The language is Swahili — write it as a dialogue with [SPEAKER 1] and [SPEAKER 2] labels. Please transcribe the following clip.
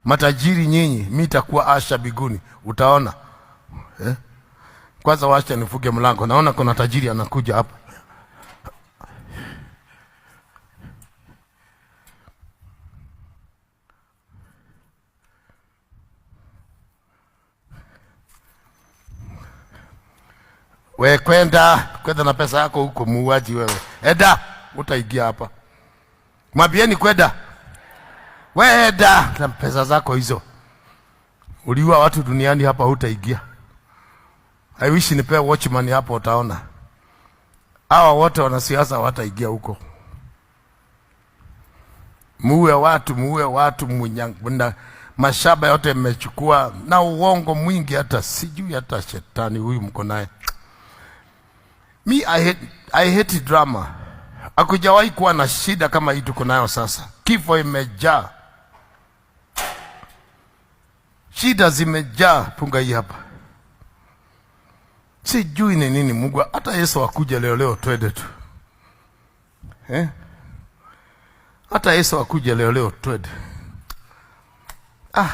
[SPEAKER 1] Matajiri nyinyi, mi takuwa usher mbinguni, utaona eh? Kwanza wacha nifunge mlango, naona kuna tajiri anakuja hapa. We kwenda kwenda na pesa yako huko, muuaji wewe, eda utaingia hapa. Mwambieni kwenda, we eda na pesa zako hizo, uliua watu duniani hapa, hutaingia. I wish nipewe watchman hapo, utaona hawa wote wanasiasa hawataingia huko. Muue watu, muue watu, munya, mashamba yote mmechukua na uongo mwingi, hata sijui hata shetani huyu mko naye. Me, I hate drama. Hakujawahi kuwa na shida kama hii tuko nayo sasa. Kifo imejaa, shida zimejaa. Punga hii hapa, sijui ni nini Mungu. Hata Yesu akuja leo leo, twende tu eh? Hata Yesu akuja leo leo, twende. Ah.